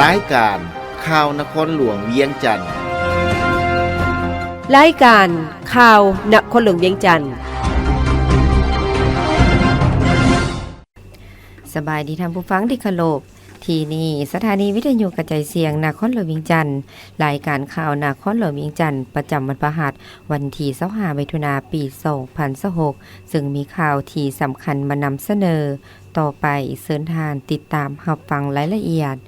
ລາຍການຂ່າວນະຄອນຫຼວງວຽງຈັນ. ລາຍການຂ່າວນະຄອນຫຼວງວຽງຈັນ. ສະບາຍດີທ່ານຜູ້ຟັງທີ່ເຄົາລົບ. ທີ່ນີ້ສະຖານີວິທະຍຸກະຈາຍສຽງນະຄອນຫຼວງວຽງຈັນ. ລາຍການຂ່າວນະຄອນຫຼວງວຽງຈັນ ປະຈຳວັນພະຫັດ ວັນທີຊາວຫ້າ ມິຖຸນາ ປີສອງພັນຊາວຫົກ ເຊິ່ງມີຂ່າວທີ່ສຳຄັນມານຳສະເໜີ. ຕໍ່ໄປເຊີນທ່ານຕິດຕາມຮັບຟັງລາຍລະອຽດ.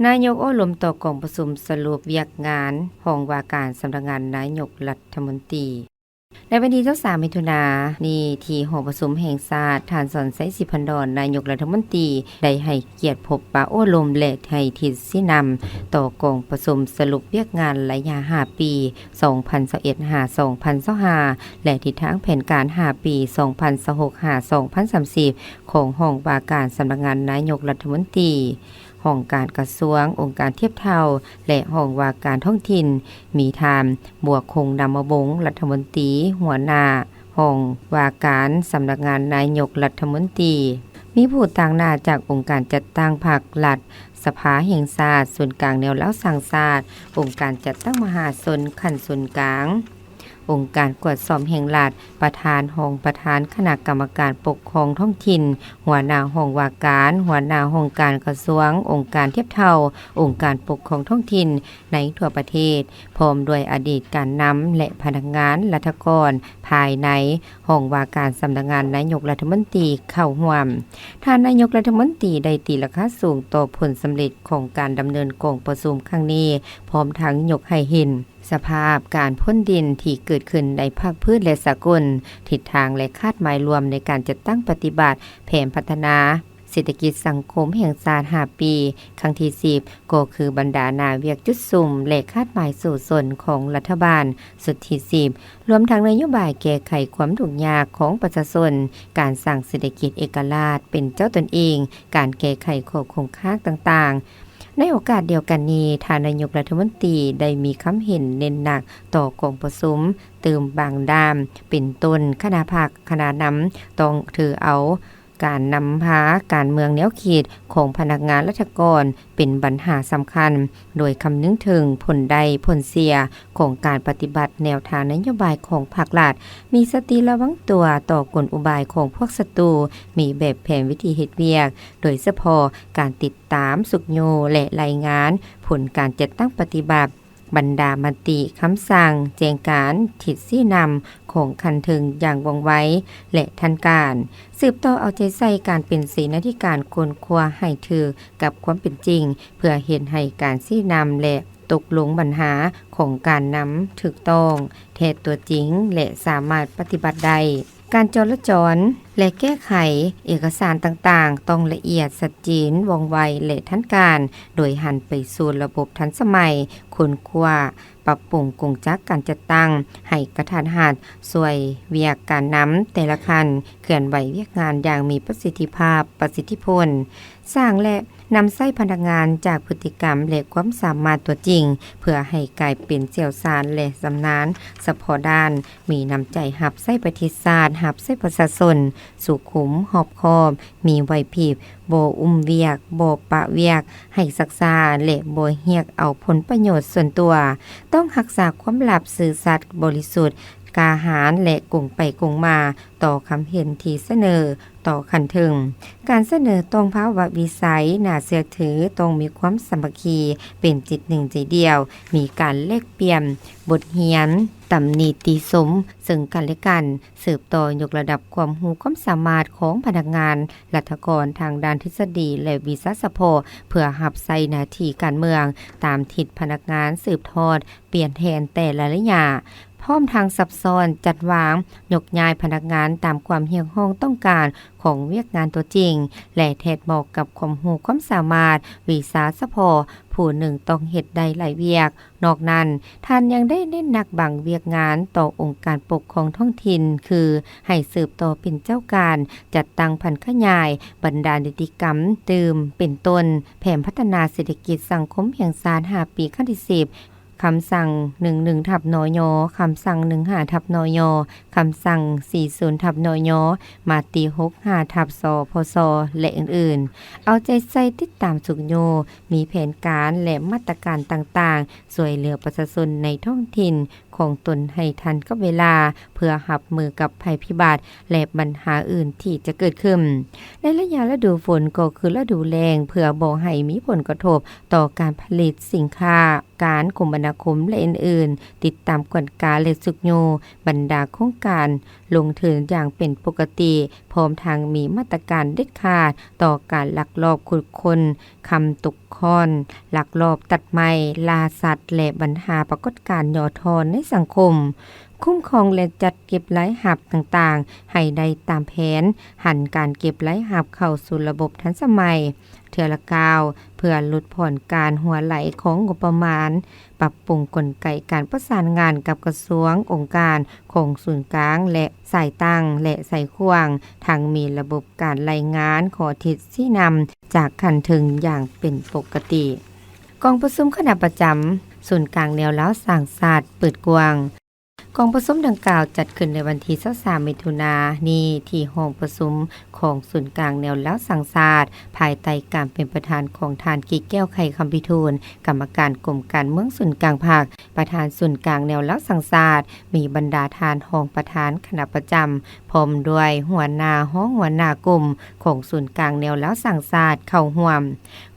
ນາຍົກໂອ້ລົມຕໍ່ກອງປະຊຸມສະຫຼຸບວຽກງານຫ້ອງວ່າການສຳນັກງານນາຍົກລັດຖະມົນຕີ. ໃນວັນທີຊາວສາມ ມິຖຸນານີ້ ທີ່ຫໍປະຊຸມແຫ່ງຊາດ, ທ່ານ ສອນໄຊ ສີພັນດອນ ນາຍົກລັດຖະມົນຕີ ໄດ້ໃຫ້ກຽດພົບປະໂອ້ລົມ ແລະ ໃຫ້ທິດຊີ້ນຳຕໍ່ກອງປະຊຸມສະຫຼຸບວຽກງານໄລຍະຫ້າປີ ສອງພັນຊາວເອັດ ຫາ ສອງພັນຊາວຫ້າ ແລະ ທິດທາງແຜນການຫ້າປີ ສອງພັນຊາວຫົກ ຫາ ສອງພັນສາມສິບ ຂອງຫ້ອງວ່າການສຳນັກງານນາຍົກລັດຖະມົນຕີ, ຫ້ອງການກະຊວງ, ອົງການທຽບເທົ່າ ແລະ ຫ້ອງວ່າການທ້ອງຖິ່ນ, ມີທ່ານ ບົວຄົງ ນາມະວົງ ລັດຖະມົນຕີ ຫົວໜ້າຫ້ອງວ່າການສຳນັກງານນາຍົກລັດຖະມົນຕີ, ມີຜູ້ຕາງໜ້າຈາກອົງການຈັດຕັ້ງພັກລັດ, ສະພາແຫ່ງຊາດ, ສູນກາງແນວລາວສ້າງຊາດ, ອົງການຈັດຕັ້ງມະຫາຊົນຂັ້ນສູນກາງ, ອົງການກວດສອບແຫ່ງລັດ, ປະທານ, ຮອງປະທານຄະນະກຳມະການປົກຄອງທ້ອງຖິ່ນ, ຫົວໜ້າຫ້ອງວ່າການ, ຫົວໜ້າຫ້ອງການກະຊວງ, ອົງການທຽບເທົ່າ, ອົງການປົກຄອງທ້ອງຖິ່ນໃນທົ່ວປະເທດ, ພ້ອມດ້ວຍອະດີດການນຳ ແລະ ພະນັກງານລັດຖະກອນພາຍໃນຫ້ອງວ່າການສຳນັກງານນາຍົກລັດຖະມົນຕີເຂົ້າຮ່ວມ. ທ່ານນາຍົກລັດຖະມົນຕີໄດ້ຕີລາຄາສູງຕໍ່ຜົນສຳເລັດຂອງການດຳເນີນກອງປະຊຸມຄັ້ງນີ້, ພ້ອມທັງຍົກໃຫ້ເຫັນ ສະພາບການພົ້ນດິນທີ່ເກີດຂຶ້ນໃນພາກພື້ນ ແລະ ສາກົນ, ທິດທາງ ແລະ ຄາດໝາຍລວມໃນການຈັດຕັ້ງປະຕິບັດແຜນພັດທະນາເສດຖະກິດສັງຄົມແຫ່ງຊາດຫ້າປີ ຄັ້ງທີສິບ ກໍຄືບັນດາໜ້າວຽກຈຸດສຸມ ແລະ ຄາດໝາຍສູ້ຊົນຂອງລັດຖະບານຊຸດທີສິບ ລວມທັງນະໂຍບາຍແກ້ໄຂຄວາມທຸກຍາກຂອງປະຊາຊົນ, ການສ້າງເສດຖະກິດເອກະລາດເປັນເຈົ້າຕົນເອງ, ການແກ້ໄຂຂໍ້ຄົງຄ້າງຕ່າງໆ. ໃນໂອກາດດຽວກັນນີ້, ທ່ານນາຍົກລັດຖະມົນຕີໄດ້ມີຄຳເຫັນເນັ້ນໜັກຕໍ່ກອງປະຊຸມຕື່ມບາງດ້ານ, ເປັນຕົ້ນ ຄະນະພັກ, ຄະນະນຳ ຕ້ອງຖືເອົາການນຳພາການເມືອງແນວຄິດຂອງພະນັກງານລັດຖະກອນເປັນບັນຫາສຳຄັນ, ໂດຍຄຳນຶງເຖິງຜົນໄດ້ຜົນເສຍຂອງການປະຕິບັດແນວທາງນະໂຍບາຍຂອງພັກລັດ, ມີສະຕິລະວັງຕົວຕໍ່ກົນອຸບາຍຂອງພວກສັດຕູ, ມີແບບແຜນວິທີເຮັດວຽກ, ໂດຍສະເພາະການຕິດ ຕາມ, ຊຸກຍູ້ ແລະ ລາຍງານຜົນການຈັດຕັ້ງປະຕິບັດ, ບັນດາມະຕິ, ຄຳສັ່ງ, ແຈ້ງການ, ທິດຊີ້ນຳຂອງຂັ້ນເທິງຢ່າງວ່ອງໄວ ແລະ ທັນການ, ສືບຕໍ່ເອົາໃຈໃສ່ການເປັນເສນາທິການຄົ້ນຄວ້າໃຫ້ຖືກກັບຄວາມເປັນຈິງ ເພື່ອເຮັດໃຫ້ການຊີ້ນຳ ແລະ ຕົກລົງບັນຫາຂອງການນຳຖືກຕ້ອງ, ແທດຕົວຈິງ ແລະ ສາມາດປະຕິບັດໄດ້. ການຈໍລະຈອນ ແລະ ແກ້ໄຂເອກະສານຕ່າງໆ ຕ້ອງລະອຽດ, ຊັດເຈນ, ວ່ອງໄວ ແລະ ທັນການ, ໂດຍຫັນໄປສູ່ລະບົບທັນສະໄໝ, ຄົ້ນຄວ້າ, ປັບປຸງກົງຈັກການຈັດຕັ້ງໃຫ້ກະທັດຮັດ, ຊ່ວຍວຽກການນຳແຕ່ລະຂັ້ນ, ເຄື່ອນໄຫວວຽກງານຢ່າງມີປະສິດທິພາບ, ປະສິດທິຜົນ, ສ້າງ ແລະ ນຳໃຊ້ພະນັກງານຈາກພຶດຕິກຳ ແລະ ຄວາມສາມາດຕົວຈິງ ເພື່ອໃຫ້ກາຍເປັນຊ່ຽວຊານ ແລະ ຊຳນານສະເພາະດ້ານ, ມີນ້ຳໃຈຮັບໃຊ້ປະເທດຊາດ, ຮັບໃຊ້ປະຊາຊົນ, ສຸຂຸມ, ຮອບຄອບ, ມີໄຫວພິບ, ບໍ່ອຸ້ມວຽກ, ບໍ່ປະວຽກໃຫ້ຊັກຊ້າ ແລະ ບໍ່ຮຽກເອົາຜົນປະໂຫຍດສ່ວນຕົວ, ຕ້ອງຮັກສາຄວາມລັບ, ຊື່ສັດ, ບໍລິສຸດ, ກ້າຫານ ແລະ ກົງໄປກົງມາຕໍ່ຄຳເຫັນທີ່ສະເໜີ ຕໍ່ຂັ້ນເທິງ. ການສະເໜີຕ້ອງພາວະວິໄສ, ໜ້າເຊື່ອຖື, ຕ້ອງມີຄວາມສາມັກຄີ, ເປັນຈິດໜຶ່ງໃຈດຽວ, ມີການແລກປ່ຽນບົດຮຽນ, ຕຳໜິຕິຊົມເຊິ່ງກັນແລະກັນ, ສືບຕໍ່ຍົກລະດັບຄວາມຮູ້ຄວາມສາມາດຂອງພະນັກງານລັດຖະກອນທາງດ້ານທິດສະດີ ແລະ ວິຊາສະເພາະ ເພື່ອຮັບໃຊ້ໜ້າທີ່ການເມືອງຕາມທິດພະນັກງານສືບທອດ ປ່ຽນແທນແຕ່ລະໄລຍະ, ພ້ອມທັງຊັບຊ້ອນ, ຈັດວາງ, ຍົກຍ້າຍພະນັກງານຕາມຄວາມຮຽກຮ້ອງຕ້ອງການຂອງວຽກງານຕົວຈິງ ແລະ ແທດເໝາະກັບຄວາມຮູ້ຄວາມສາມາດວິຊາສະເພາະ, ຜູ້ໜຶ່ງຕ້ອງເຮັດໄດ້ຫຼາຍວຽກ. ນອກນັ້ນ, ທ່ານຍັງໄດ້ເນັ້ນໜັກບາງວຽກງານຕໍ່ອົງການປົກຄອງທ້ອງຖິ່ນ ຄື ໃຫ້ສືບຕໍ່ເປັນເຈົ້າການຈັດຕັ້ງຜັນຂະຫຍາຍບັນດານິຕິກຳຕື່ມ ເປັນຕົ້ນ ແຜນພັດທະນາເສດຖະກິດສັງຄົມແຫ່ງຊາດຫ້າປີ ຄັ້ງທີສິບ ຄຳສັ່ງ ໜຶ່ງໜຶ່ງ ທັບ ນຍ, ຄຳສັ່ງ ໜຶ່ງຫ້າ ທັບ ນຍ, ຄຳສັ່ງ ສີ່ສູນ ທັບ ນຍ, ມະຕິ ຫົກຫ້າ ທັບ ສພຊ ແລະ ອື່ນໆ. ເອົາໃຈໃສ່ຕິດຕາມຊຸກຍູ້, ມີແຜນການ ແລະ ມາດຕະການຕ່າງໆ ຊ່ວຍເຫຼືອປະຊາຊົນໃນທ້ອງຖິ່ນຂອງຕົນໃຫ້ທັນກັບເວລາ ເພື່ອຮັບມືກັບໄພພິບັດ ແລະ ບັນຫາອື່ນທີ່ຈະເກີດຂຶ້ນ. ໃນໄລຍະລະດູຝົນກໍຄືລະດູແລ້ງ ເພື່ອບໍ່ໃຫ້ມີຜົນກະທົບຕໍ່ການຜະລິດສິນຄ້າ, ການຄົມມະນາຄົມ ແລະ ອື່ນໆ, ຕິດຕາມກວດກາ ແລະ ຊຸກຍູ້ບັນດາໂຄງການລົງທຶນຢ່າງເປັນປົກກະຕິ, ພ້ອມທັງມີມາດຕະການເດັດຂາດຕໍ່ການລັກລອບຂຸດຄົ້ນຄຳຕົກຄ້ອນ, ລັກລອບຕັດໄມ້, ລ່າສັດ ແລະ ບັນຫາປາກົດການຫຍໍ້ທໍ້ໃນສັງຄົມ. ຄຸ້ມຄອງ ແລະ ຈັດເກັບລາຍຮັບຕ່າງໆໃຫ້ໄດ້ຕາມແຜນ, ຫັນການເກັບລາຍຮັບເຂົ້າສູ່ລະບົບທັນສະໄໝເທື່ອລະກ້າວ ເພື່ອຫຼຸດຜ່ອນການຮົ່ວໄຫຼຂອງງົບປະມານ, ປັບປຸງກົນໄກການປະສານງານກັບກະຊວງ, ອົງການຂອງສູນກາງ ແລະ ສາຍຕັ້ງ ແລະ ສາຍຂວ້າງ, ທັງມີລະບົບການລາຍງານຂໍ້ທິດຊີ້ນຳຈາກຂັ້ນເທິງຢ່າງເປັນປົກກະຕິ. ກອງປະຊຸມຄະນະປະຈຳສູນກາງແນວລາວສ້າງຊາດເປີດກວ້າງ. ກອງປະຊຸມດັ່ງກ່າວຈັດຂຶ້ນໃນວັນທີ ຊາວສາມ ມິຖຸນານີ້ ທີ່ຫ້ອງປະຊຸມຂອງສູນກາງແນວລາວສ້າງຊາດ, ພາຍໃຕ້ການເປັນປະທານຂອງທ່ານ ກິດແກ້ວ ໄຂຄຳພິທູນ, ກຳມະການກົມການເມືອງສູນກາງພັກ, ປະທານສູນກາງແນວລາວສ້າງຊາດ, ມີບັນດາທ່ານຮອງປະທານຄະນະປະຈຳ, ພ້ອມດ້ວຍຫົວໜ້າ, ຮອງຫົວໜ້າກົມຂອງສູນກາງແນວລາວສ້າງຊາດເຂົ້າຮ່ວມ.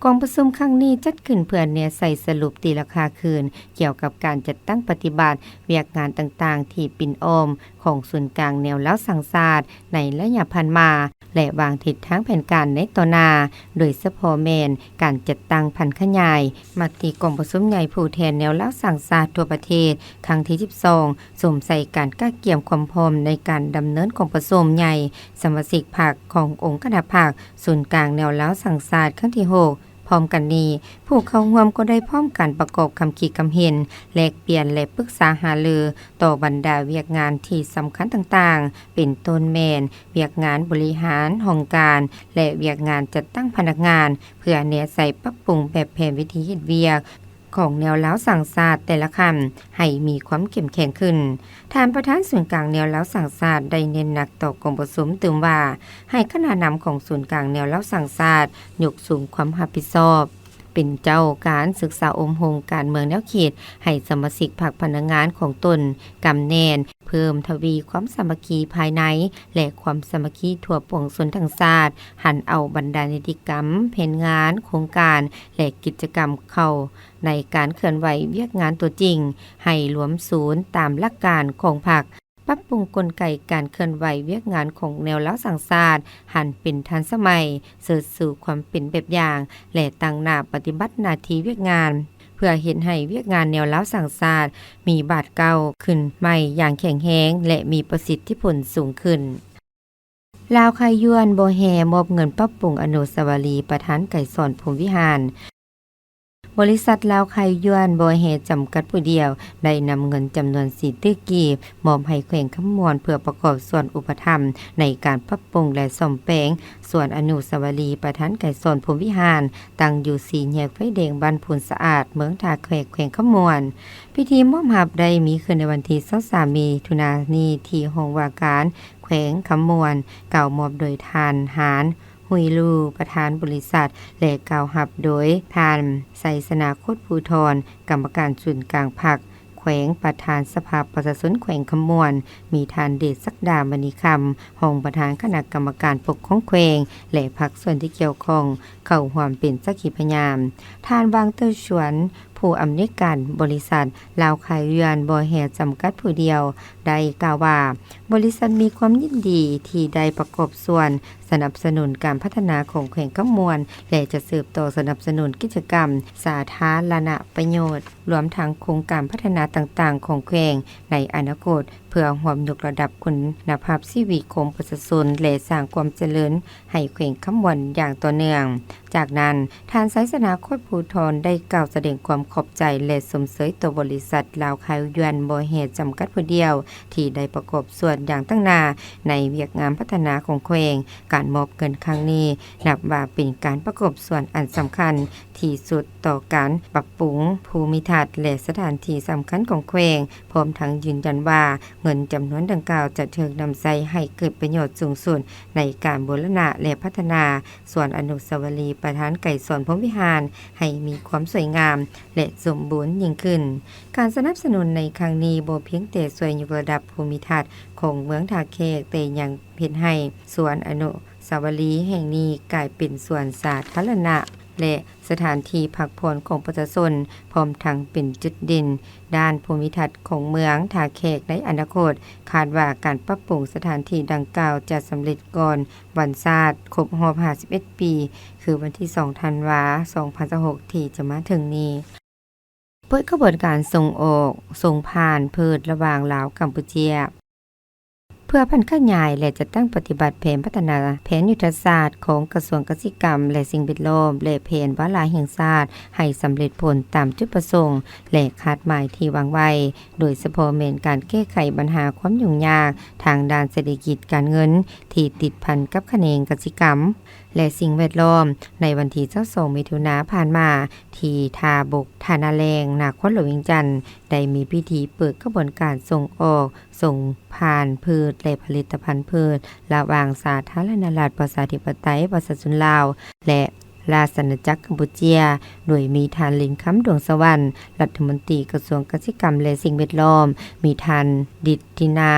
ກອງປະຊຸມຄັ້ງນີ້ຈັດຂຶ້ນເພື່ອແນໃສ່ສະຫຼຸບຕີລາຄາຄືນ ກ່ຽວກັບການຈັດຕັ້ງປະຕິບັດວຽກງານຕ່າງໆທີ່ປິ່ນອ້ອມຂອງສູນກາງແນວລາວສ້າງຊາດໃນໄລຍະຜ່ານມາ ແລະ ວາງທິດທາງແຜນການໃນຕໍ່ໜ້າ, ໂດຍສະເພາະແມ່ນການຈັດຕັ້ງຜັນຂະຫຍາຍມະຕິກອງປະຊຸມໃຫຍ່ຜູ້ແທນແນວລາວສ້າງຊາດທົ່ວປະເທດ ຄັ້ງທີ ສິບສອງ ສຸມໃສ່ການກະກຽມຄວາມພ້ອມໃນການດຳເນີນກອງປະຊຸມໃຫຍ່ສະມາຊິກພັກຂອງອົງຄະນະພັກ ສູນກາງແນວລາວສ້າງຊາດຄັ້ງທີ ຫົກ. ພ້ອມກັນນີ້, ຜູ້ເຂົ້າຮ່ວມກໍໄດ້ພ້ອມກັນປະກອບຄຳຄິດຄຳເຫັນ, ແລກປ່ຽນ ແລະ ປຶກສາຫາລືຕໍ່ບັນດາວຽກງານທີ່ສຳຄັນຕ່າງໆ ເປັນຕົ້ນແມ່ນວຽກງານບໍລິຫານຫ້ອງການ ແລະ ວຽກງານຈັດຕັ້ງພະນັກງານ ເພື່ອແນໃສ່ປັບປຸງແບບແຜນວິທີເຮັດວຽກ ຂອງແນວລາວສ້າງຊາດແຕ່ລະຂັ້ນໃຫ້ມີຄວາມເຂັ້ມແຂງຂຶ້ນ. ທ່ານປະທານສູນກາງແນວລາວສ້າງຊາດໄດ້ເນັ້ນໜັກຕໍ່ກອງປະຊຸມຕື່ມວ່າ ໃຫ້ຄະນະນຳຂອງສູນກາງແນວລາວສ້າງຊາດຍົກສູງຄວາມຮັບຜິດຊອບ ເປັນເຈົ້າການສຶກສາອົບຮົມການເມືອງແນວຄິດ ໃຫ້ສະມາຊິກພັກພະນັກງານຂອງຕົນກຳແໜ້ນ, ເພີ່ມທະວີຄວາມສາມັກຄີພາຍໃນ ແລະ ຄວາມສາມັກຄີທົ່ວປວງຊົນທັງຊາດ, ຫັນເອົາບັນດານິຕິກຳ, ແຜນງານ, ໂຄງການ ແລະ ກິດຈະກຳເຂົ້າ ໃນການເຄື່ອນໄຫວວຽກງານຕົວຈິງ ໃຫ້ລວມສູນຕາມຫຼັກການຂອງພັກ, ປັບປຸງກົນໄກການເຄື່ອນໄຫວວຽກງານຂອງແນວລາວສ້າງຊາດ ຫັນເປັນທັນສະໄໝ, ເສີດສູ່ຄວາມເປັນແບບຢ່າງ ແລະ ຕັ້ງໜ້າປະຕິບັດໜ້າທີ່ວຽກງານ ເພື່ອເຮັດໃຫ້ວຽກງານແນວລາວສ້າງຊາດມີບາດກ້າວຂຶ້ນໃໝ່ຢ່າງແຂງແຮງ ແລະ ມີປະສິດທິຜົນສູງຂຶ້ນ. ລາວໄຄຢວນບໍ່ແຮ່ມອບເງິນປັບປຸງອະນຸສາວະລີປະທານໄກສອນ ພົມວິຫານ. ບໍລິສັດລາວໄຄຢວນບໍ່ແຮ່ຈຳກັດຜູ້ດຽວ ໄດ້ນຳເງິນຈຳນວນສີ່ຕື້ກີບ ມອບໃຫ້ແຂວງຄຳມ່ວນ ເພື່ອປະກອບສ່ວນອຸປະຖຳໃນການປັບປຸງ ແລະ ສ້ອມແປງສວນອະນຸສາວະລີປະທານໄກສອນ ພົມວິຫານ ຕັ້ງຢູ່ສີ່ແຍກໄຟແດງບ້ານໂພນສະອາດ ເມືອງທ່າແຂກ ແຂວງຄຳມ່ວນ. ພິທີມອບຮັບໄດ້ມີຂຶ້ນໃນວັນທີ ຊາວສາມ ມິຖຸນານີ້ ທີ່ຫ້ອງວ່າການ ແຂວງຄຳມ່ວນ ກ່າວມອບໂດຍທ່ານ ຫານ ຮຸຍລູ ປະທານບໍລິສັດ ແລະ ກ່າວຮັບໂດຍທ່ານ ໄຊຊະນາ ໂຄດພູທອນ ກຳມະການສູນກາງພັກແຂວງ, ປະທານສະພາປະຊາຊົນແຂວງຄຳມ່ວນ, ມີທ່ານ ເດດສັກດາ ມະນີຄຳ ຮອງປະທານຄະນະກຳມະການປົກຄອງແຂວງ ແລະ ພາກສ່ວນທີ່ກ່ຽວຂ້ອງ ເຂົ້າຮ່ວມເປັນສັກຂີພະຍານ. ທ່ານ ຫວ່າງ ເຕີຊວນ ຜູ້ອຳນວຍການບໍລິສັດລາວໄຄຢວນບໍ່ແຮ່ຈຳກັດຜູ້ດຽວ ໄດ້ກ່າວວ່າ ບໍລິສັດມີຄວາມຍິນດີທີ່ໄດ້ປະກອບສ່ວນສະໜັບສະໜູນການພັດທະນາຂອງແຂວງຄຳມ່ວນ ແລະ ຈະສືບຕໍ່ສະໜັບສະໜູນກິດຈະກຳສາທາລະນະປະໂຫຍດ ລວມທັງໂຄງການພັດທະນາຕ່າງໆຂອງແຂວງໃນອະນາຄົດ ເພື່ອຮ່ວມຍົກລະດັບຄຸນນະພາບຊີວິດຂອງປະຊາຊົນ ແລະ ສ້າງຄວາມຈະເລີນໃຫ້ແຂວງຄຳມ່ວນຢ່າງຕໍ່ເນື່ອງ. ຈາກນັ້ນ, ທ່ານ ໄຊຊະນະ ໂຄດພູທອນ ໄດ້ກ່າວສະແດງຄວາມຂອບໃຈ ແລະ ຊົມເຊີຍຕໍ່ບໍລິສັດລາວຄາຍຢວນບໍ່ແຮ່ຈຳກັດຜູ້ດຽວ ທີ່ໄດ້ປະກອບສ່ວນຢ່າງຕັ້ງໜ້າໃນວຽກງານພັດທະນາຂອງແຂວງ. ການມອບເງິນຄັ້ງນີ້ ນັບວ່າເປັນການປະກອບສ່ວນອັນສຳຄັນທີ່ສຸດຕໍ່ການປັບປຸງພູມິທັດ ແລະ ສະຖານທີ່ສຳຄັນຂອງແຂວງ, ພ້ອມທັງຢືນຢັນວ່າເງິນຈຳນວນດັ່ງກ່າວຈະຖືກນຳໃຊ້ໃຫ້ເກີດປະໂຫຍດສູງສຸດໃນການບູລະນະ ແລະ ພັດທະນາສວນອະນຸສາວະລີປະທານໄກສອນ ພົມວິຫານ ໃຫ້ມີຄວາມສວຍງາມ ແລະ ສົມບູນຍິ່ງຂຶ້ນ. ການສະໜັບສະໜູນໃນຄັ້ງນີ້ບໍ່ພຽງແຕ່ຊ່ວຍຍົກລະດັບພູມິທັດຂອງເມືອງທ່າແຂກ, ແຕ່ຍັງເຮັດໃຫ້ສວນອະນຸສາວະລີແຫ່ງນີ້ກາຍເປັນສວນສາທາລະນະ ແລະ ສະຖານທີ່ພັກຜ່ອນຂອງປະຊາຊົນ, ພ້ອມທັງເປັນຈຸດເດັ່ນດ້ານພູມິທັດຂອງເມືອງທ່າແຂກໃນອະນາຄົດ. ຄາດວ່າການປັບປຸງສະຖານທີ່ດັ່ງກ່າວຈະສຳເລັດກ່ອນວັນຊາດຄົບຮອບຫ້າສິບເອັດປີ, ຄືວັນທີສອງ ທັນວາ ສອງພັນຊາວຫົກ ທີ່ຈະມາເຖິງນີ້. ເປີດຂະບວນການສົ່ງອອກ, ສົ່ງຜ່ານເພີດລະຫວ່າງລາວ-ກຳປູເຈຍ. ເພື່ອຜັນຂະຫຍາຍ ແລະ ຈັດຕັ້ງປະຕິບັດແຜນພັດທະນາ, ແຜນຍຸດທະສາດຂອງກະຊວງກະສິກຳ ແລະ ສິ່ງແວດລ້ອມ ແລະ ແຜນວາລະແຫ່ງຊາດໃຫ້ສຳເລັດຜົນຕາມຈຸດປະສົງ ແລະ ຄາດໝາຍທີ່ວາງໄວ້, ໂດຍສະເພາະແມ່ນການແກ້ໄຂບັນຫາຄວາມຫຍຸ້ງຍາກທາງດ້ານເສດຖະກິດການເງິນທີ່ຕິດພັນກັບຂະແໜງກະສິກຳ ແລະ ສິ່ງແວດລ້ອມ. ໃນວັນທີຊາວສອງ ມິຖຸນາຜ່ານມາ ທີ່ທ່າບົກທ່ານາແລ້ງ ນະຄອນຫຼວງວຽງຈັນ ໄດ້ມີພິທີເປີດຂະບວນການສົ່ງອອກ, ສົ່ງຜ່ານພືດ ແລະ ຜະລິດຕະພັນພືດ ລະຫວ່າງສາທາລະນະລັດປະຊາທິປະໄຕປະຊາຊົນລາວ ແລະ ລາຊະອານາຈັກກຳປູເຈຍ, ໂດຍມີທ່ານ ລິນຄຳ ດວງສະຫວັນ ລັດຖະມົນຕີກະຊວງກະສິກຳ ແລະ ສິ່ງແວດລ້ອມ, ມີທ່ານ ດິດທິນາ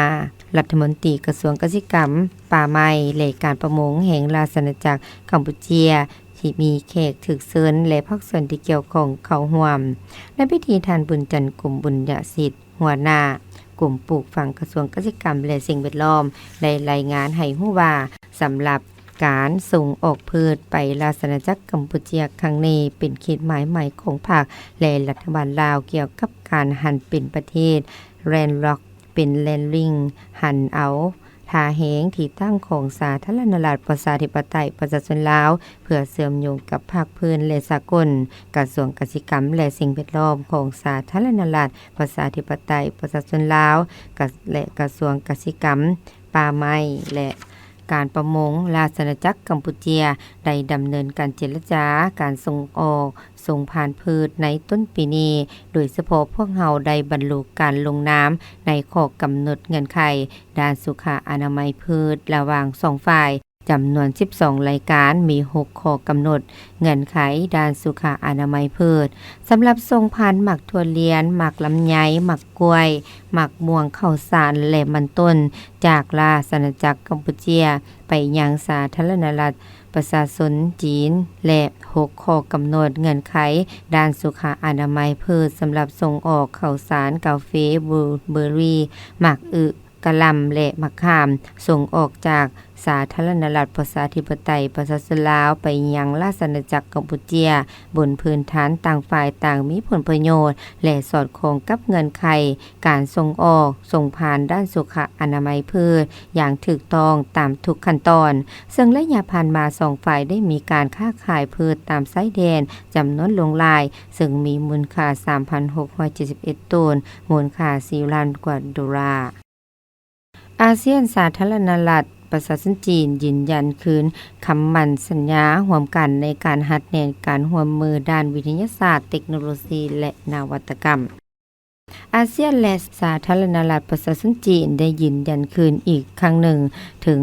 ລັດຖະມົນຕີກະຊວງກະສິກຳ, ປ່າໄມ້ ແລະ ການປະມົງແຫ່ງລາຊະອານາຈັກກຳປູເຈຍ ທີ່ມີແຂກຖືກເຊີນ ແລະ ພາກສ່ວນທີ່ກ່ຽວຂ້ອງເຂົ້າຮ່ວມ. ໃນພິທີ, ທ່ານ ບຸນຈັນ ກົມບຸນຍະສິດ ຫົວໜ້າກົມປູກຝັງກະຊວງກະສິກຳ ແລະ ສິ່ງແວດລ້ອມ ໄດ້ລາຍງານໃຫ້ຮູ້ວ່າ, ສຳລັບການສົ່ງອອກພືດໄປລາຊະອານາຈັກກຳປູເຈຍຄັ້ງນີ້ ເປັນເຂດໝາຍໃໝ່ຂອງພັກ ແລະ ລັດຖະບານລາວ ກ່ຽວກັບການຫັນເປັນປະເທດ landlock ເປັນ landing ຫັນເອົາທ່າແຮງທີ່ຕັ້ງຂອງສາທາລະນະລັດປະຊາທິປະໄຕປະຊາຊົນລາວ ເພື່ອເຊື່ອມໂຍງກັບພາກພື້ນ ແລະ ສາກົນ. ກະຊວງກະສິກຳ ແລະ ສິ່ງແວດລ້ອມຂອງສາທາລະນະລັດປະຊາທິປະໄຕປະຊາຊົນລາວ ກະ ແລະ ກະຊວງກະສິກຳ, ປ່າໄມ້ ແລະ ການປະມົງ ລາຊະອານາຈັກກຳປູເຈຍ ໄດ້ດຳເນີນການເຈລະຈາການສົ່ງອອກ, ສົ່ງຜ່ານພືດໃນຕົ້ນປີນີ້, ໂດຍສະເພາະພວກເຮົາໄດ້ບັນລຸການລົງນາມໃນຂໍ້ກຳນົດເງື່ອນໄຂດ້ານສຸຂະອະນາໄມພືດລະຫວ່າງສອງຝ່າຍ ຈຳນວນສິບສອງລາຍການ, ມີຫົກຂໍ້ກຳນົດເງື່ອນໄຂດ້ານສຸຂະອະນາໄມພືດ. ສຳລັບສົ່ງຜ່ານໝາກຖົ່ວລຽນ, ໝາກລຳໄຍ, ໝາກກ້ວຍ, ໝາກມ່ວງ, ເຂົ້າສານ ແລະ ມັນຕົ້ນ ຈາກລາຊະອານາຈັກກຳປູເຈຍໄປຍັງສາທາລະນະລັດປະຊາຊົນຈີນ ແລະ ຫົກຂໍ້ກຳນົດເງື່ອນໄຂດ້ານສຸຂະອະນາໄມພືດ ສຳລັບສົ່ງອອກເຂົ້າສານ, ກາເຟ, ບລູເບີຣີ, ໝາກອຶ, ກະຫຼ່ຳ ແລະ ໝາກຂາມ ສົ່ງອອກຈາກສາທາລະນະລັດປະຊາທິປະໄຕປະຊາຊົນລາວໄປຍັງລາຊະອານາຈັກກຳປູເຈຍ ບົນພື້ນຖານຕ່າງຝ່າຍຕ່າງມີຜົນປະໂຫຍດ ແລະ ສອດຄ່ອງກັບເງື່ອນໄຂການສົ່ງອອກ, ສົ່ງຜ່ານດ້ານສຸຂະອະນາໄມພືດຢ່າງຖືກຕ້ອງຕາມທຸກຂັ້ນຕອນ. ເຊິ່ງໄລຍະຜ່ານມາ ສອງຝ່າຍໄດ້ມີການຄ້າຂາຍພືດຕາມຊາຍແດນຈຳນວນຫຼວງຫຼາຍ, ເຊິ່ງມີມູນຄ່າສາມພັນຫົກຮ້ອຍເຈັດສິບເອັດໂຕນ, ມູນຄ່າສີ່ລ້ານກວ່າໂດລາ. ອາຊຽນ ສາທາລະນະລັດປະຊາຊົນຈີນ ຢືນຢັນຄືນຄຳໝັ້ນສັນຍາຮ່ວມກັນໃນການຮັດແໜ້ນການຮ່ວມມືດ້ານວິທະຍາສາດ, ເຕັກໂນໂລຊີ ແລະ ນະວັດຕະກຳ. ອາຊຽນ ແລະ ສາທາລະນະລັດປະຊາຊົນຈີນ ໄດ້ຢືນຢັນຄືນອີກຄັ້ງໜຶ່ງເຖິງ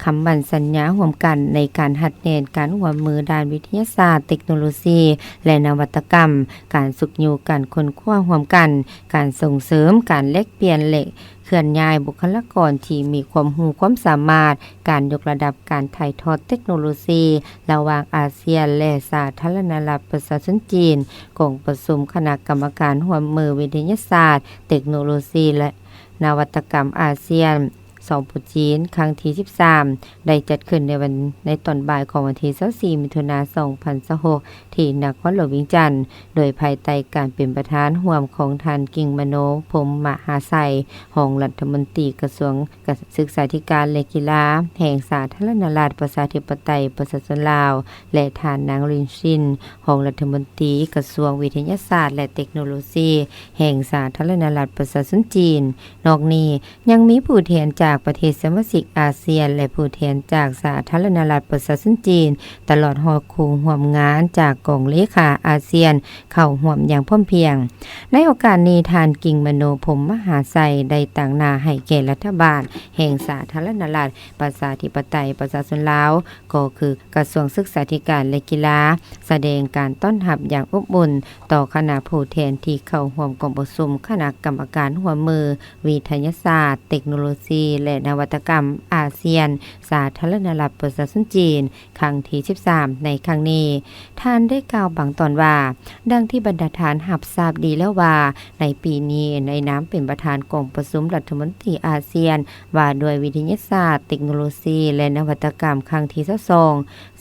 ຄຳໝັ້ນສັນຍາຮ່ວມກັນໃນການຮັດແໜ້ນການຮ່ວມມືດ້ານວິທະຍາສາດ, ເຕັກໂນໂລຊີ ແລະ ນະວັດຕະກຳ, ການຊຸກຍູ້ການຄົ້ນຄວ້າຮ່ວມກັນ, ການສົ່ງເສີມການແລກປ່ຽນ ແລະ ເຄື່ອນຍ້າຍບຸກຄະລາກອນທີ່ມີຄວາມຮູ້ຄວາມສາມາດ, ການຍົກລະດັບການຖ່າຍທອດເຕັກໂນໂລຊີລະຫວ່າງອາຊຽນ ແລະ ສາທາລະນະລັດປະຊາຊົນຈີນ, ກອງປະຊຸມຄະນະກຳມະການຮ່ວມມືວິທະຍາສາດ, ເຕັກໂນໂລຊີ ແລະ ນະວັດຕະກຳອາຊຽນ ສປຈີນ ຄັ້ງທີສິບສາມ ໄດ້ຈັດຂຶ້ນໃນວັນ, ໃນຕອນບ່າຍຂອງວັນທີຊາວສີ່ ມິຖຸນາ ສອງພັນຊາວຫົກ ທີ່ນະຄອນຫຼວງວຽງຈັນ, ໂດຍພາຍໃຕ້ການເປັນປະທານຮ່ວມຂອງທ່ານ ກິ່ງມະໂນ ພົມມະຫາໄຊ ຮອງລັດຖະມົນຕີກະຊວງສຶກສາທິການ ແລະ ກິລາ ແຫ່ງສາທາລະນະລັດ ປະຊາທິປະໄຕ ປະຊາຊົນລາວ ແລະ ທ່ານ ນາງ ລິນຊິນ ຮອງລັດຖະມົນຕີກະຊວງວິທະຍາສາດ ແລະ ເຕັກໂນໂລຊີ ແຫ່ງສາທາລະນະລັດ ປະຊາຊົນຈີນ. ນອກນີ້ ຍັງມີຜູ້ແທນຈາກປະເທດສະມາຊິກອາຊຽນ ແລະ ຜູ້ແທນຈາກສາທາລະນະລັດປະຊາຊົນຈີນ, ຕະຫຼອດຮອດຄູ່ຮ່ວມງານຈາກກອງເລຂາອາຊຽນ ເຂົ້າຮ່ວມຢ່າງພ້ອມພຽງ. ໃນໂອກາດນີ້, ທ່ານ ກິ່ງມະໂນ ພົມມະຫາໄຊ ໄດ້ຕາງໜ້າໃຫ້ແກ່ລັດຖະບານແຫ່ງສາທາລະນະລັດ ປະຊາທິປະໄຕ ປະຊາຊົນລາວ, ກໍຄືກະຊວງສຶກສາທິການ ແລະ ກິລາ, ສະແດງການຕ້ອນຮັບຢ່າງອົບອຸ່ນຕໍ່ຄະນະຜູ້ແທນທີ່ເຂົ້າຮ່ວມກອງປະຊຸມຄະນະກຳມະການຮ່ວມມື ວິທະຍາສາດ, ເຕັກໂນໂລຊີ ແລະ ນະວັດຕະກຳອາຊຽນ ສາທາລະນະລັດປະຊາຊົນຈີນ ຄັ້ງທີສິບສາມ ໃນຄັ້ງນີ້. ທ່ານໄດ້ກ່າວບາງຕອນວ່າ, ດັ່ງທີ່ບັນດາທ່ານຮັບຊາບດີແລ້ວວ່າ, ໃນປີນີ້, ໃນນາມເປັນປະທານກອງປະຊຸມລັດຖະມົນຕີອາຊຽນ ວ່າດ້ວຍວິທະຍາສາດ, ເຕັກໂນໂລຊີ ແລະ ນະວັດຕະກຳ ຄັ້ງທີຊາວສອງ